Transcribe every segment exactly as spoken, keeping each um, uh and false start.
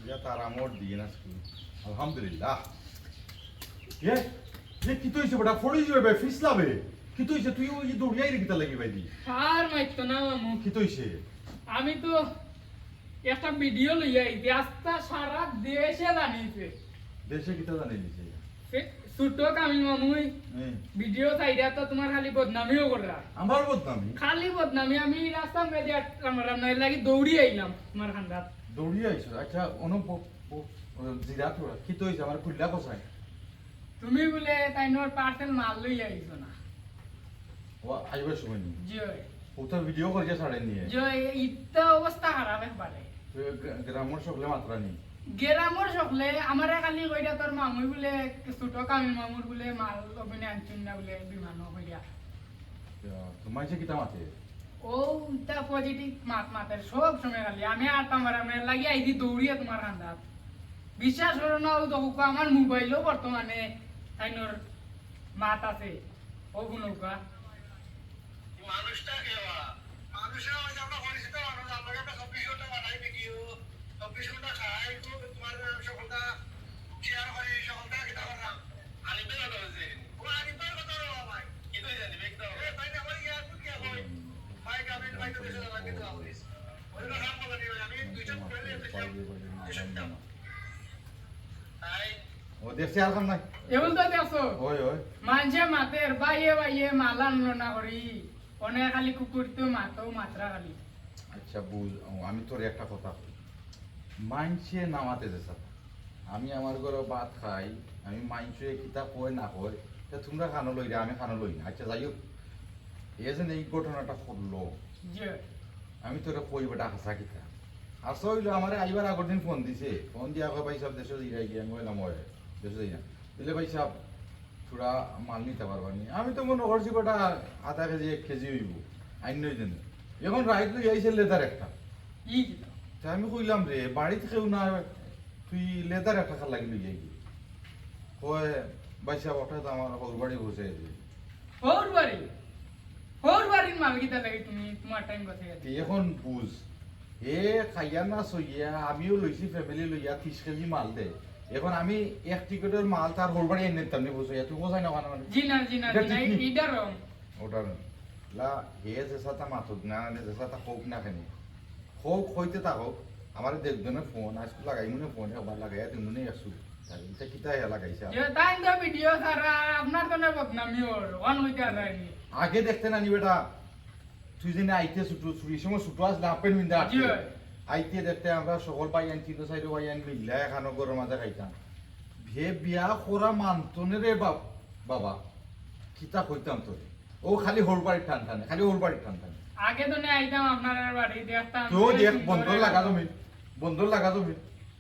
ইয়া তার আমর দিন আজকে। আলহামদুলিল্লাহ। এ, এ কিতা অইছে বেটা? ফড়ি যাবে, ফিসলাবে। কিতা অইছে? তুই ওই দৌড়িয়া আইরে কিতা লাগি বাইদি? আর মাইতো না মামু। কিতা অইছে? আমি তো একটা ভিডিও লইয়া আইছি, আস্তা সারা দেশে জানিছে। দেশে কিতা জানি দিছে? সে ছোট কামিল মামুই হুম। ভিডিও চাইরা তো তোমার খালি বদনামিও কররা। আমার বদনামি? খালি বদনামি। আমি রাস্তা মেদি রাম রাম নাই লাগি দৌড়ি আইলাম তোমার খান্দাত। দৌড়ি আইছো? আচ্ছা, অনুপ, ও, ও, জিরা তোরা, কিতা অইছে? আমার খুললা কোথায়? তুমি বুলে তাইনর পার্সেল মাল লইয়া আইছো না। ও, আইবার সময় নেই। জি অয়। ও তো ভিডিও করিয়া ছাড়ে নিয়ে। জি অয়, ইতা অবস্থা খারাপ একবারে। তো গ্রা-, গ্রামর সকলে মাতরা নি? গ্রামর সকলে আমারে খালি কইরা তোর মামুই বুলে ছোট কামিল মামুর বুলে মাল অভিনয় আনছুন না বুলে বিমানও কইরা। ইয়া, তো মাইনষে কিতা মাতে? ও, ইতা পজিটিভ মাত মাতের সব সময় খালি। আমি আর তোমার, আমি লাগি আইছি দৌড়িয়া তোমার খান্দাত। বিশ্বাস করো না, ও দেখো আমার মোবাইলও বর্তমানে তাইনর মাত আছে। ও হুনউক্কা। মানুষটা কেওয়া? মানুষরা ওই যে আমরা পরিচিত মানুষ, আমরা একটা চব্বিশ ঘন্টা বানাই ভিডিও, চব্বিশ ঘন্টা খাই, তো তোমার সকলটা শেয়ার করি, সকলটা কিতা করলাম। আলিম বেলা তো হয়েছে। ও আলিম ভাইয়ের কথা হলো আমার। কি তো জানি, ব্যক্তি হবে। এ, ভাই না, ওই ইয়ার কোন কি এখন? ভাই, আমি ভাই তো দেশে যাওয়ার কিন্তু আহরিস। ওই কথা বলা নিয়ে আমি দুইজন ফ্রেন্ড এসেছিলাম। দুইজন যাবো। তাই ও দেখছি আর কাম নাই। এগুলো তো দেখছো? ওই, ওই। মানষে মাতের, বাইয়ে বাইয়ে মাল আনলো না করি। অনে খালি কুকুরতে মাতো মাতরা খালি। আচ্ছা, বুঝ, ও, আমি তোর একটা কথা কই। মাইনষে না মাতে যে সাথে। আমি আমার ঘরে ভাত খাই, আমি মাইনষে কিতা কয় না কয়, তা তোমরা কানো লইরা, আমি কানো লই না। আচ্ছা, যাই হোক, এ যে এই ঘটনাটা ঘটলো, জি। আমি তোরে কই বেটা হাছা কিতা। হাছা অইলো, আমারে আইবার আগর দিন ফোন দিছে, ফোন দিয়া কয়, "ভাই সাহেব, দেশে যাইরা গিয়া?" আমি কইলাম, "ওই, দেশে যাই না।" বলে, "ভাই সাহেব, থুড়া মাল নিতা পারবা নি?" আমি তো মনো করছি বেটা আধা কেজি, এক কেজি অইবো, আইন নই দেন। এখন রাইত লই আইছে লেদার একটা। ই কিতা? তা আমি কইলাম, "রে, বাড়িত কেউ না, তুই লেদার একটা কার লাগি লই আইলি?" কয়, "ভাই সাহেব, ওটা তো আমার হউর বাড়ি পৌঁছাই দিল।" হউর বাড়ি? হউর বাড়ির মাল কিতা লাগি তুমি তোমার টাইম কথা গেছে? তুই এখন বুঝ, হে খাইয়া না সইয়া, আমিও লইছি ফ্যামিলি লইয়া ত্রিশ কেজি মাল দে। এখন আমি এক টিকেটের মাল তার হউর বাড়ি এনে দিতাম নি, বুঝছো? তুই বোঝাই না কেন? জি না, জি না, এটা জি না, ঠিক নি। এটা রং। ওটা রং। লা, হে যে সাথে মাতুক না, নে যে সাথে হোক না কেন, হোক হইতে তা হোক, আমার দেখবে না ফোন, আজকে লাগাই মনে ফোন, একবার লাগাইয়া দিমু নে একশো। তাই এটা কিতা হে লাগাইছে? যে তাই তো ভিডিও সারা, আপনার জন্য বদনামি ওর, অন হইতে আর যায়নি। আগে দেখতে না নি বেটা, তুই যে না আইতে ছুটু, ছুটির সময় ছুটু আসলে হাফ প্যান্ট পিন্দা জি আটকে। ভাই। আইতে দেখতে আমরা সকল ভাই আন, তিন সাইড ভাই আন মিললা, এখানো গরম মাজা খাইতাম। হে বিয়া করা মানতনে রে বাপ, বাবা, কিতা কইতাম তোরে? ও খালি হউর বাড়ির টান টানে, খালি হউর বাড়ির টান টানে। আগে তো নে আইতাম আপনার বাড়ি, দেখতাম। তো যে দেখ, সুন্দর বন্দর লাগা জমি, বন্দর লাগা জমি।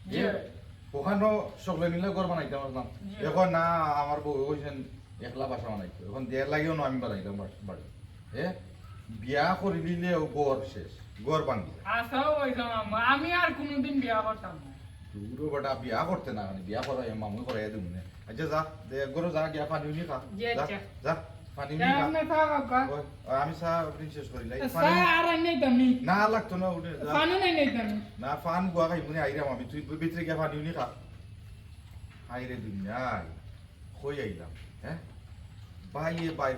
জি। এ, ওখানো সকলে মিলে ঘর বানাইতাম পারতাম। জি। এখন না, আমার বউ কইছেন একলা বাসা বানাইতে। এখন দেড় লাগিও না আমি বানাইতাম বাস-, বাড়ি। এ, বিয়া করি দিলে ও ঘর শেষ, ঘর ভাঙি যায়। আচ্ছা, ওই তো মামা, আমি আর কোনোদিন বিয়া করতাম না। দূরও বেটা, বিয়া করতে না, মানে বিয়া করাই, মামু করাই দেবো না। আচ্ছা, যা, দে, এক ঘরো যা, গিয়া পানি উনি খা। জি, যা, আচ্ছা। যা, পানি উনি যা, খা। আপনি চা খাও, খা। ওই, ওই, আমি চা ওখানে শেষ করি লাই। চা পানি আর আনি নাই তো আমি। না, লাগতো না, উঠে যা। পানি নাই, নাই তো আমি। না, পান গুয়া খাইবো না, আইরাম আমি। তুই ভিতরে গিয়া পানি উনি খা। হায় রে দুনিয়ায়, কই আইলাম, হ্যাঁ? ভাই, এ ভাই,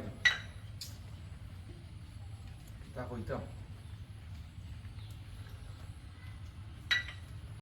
তা কইতাম।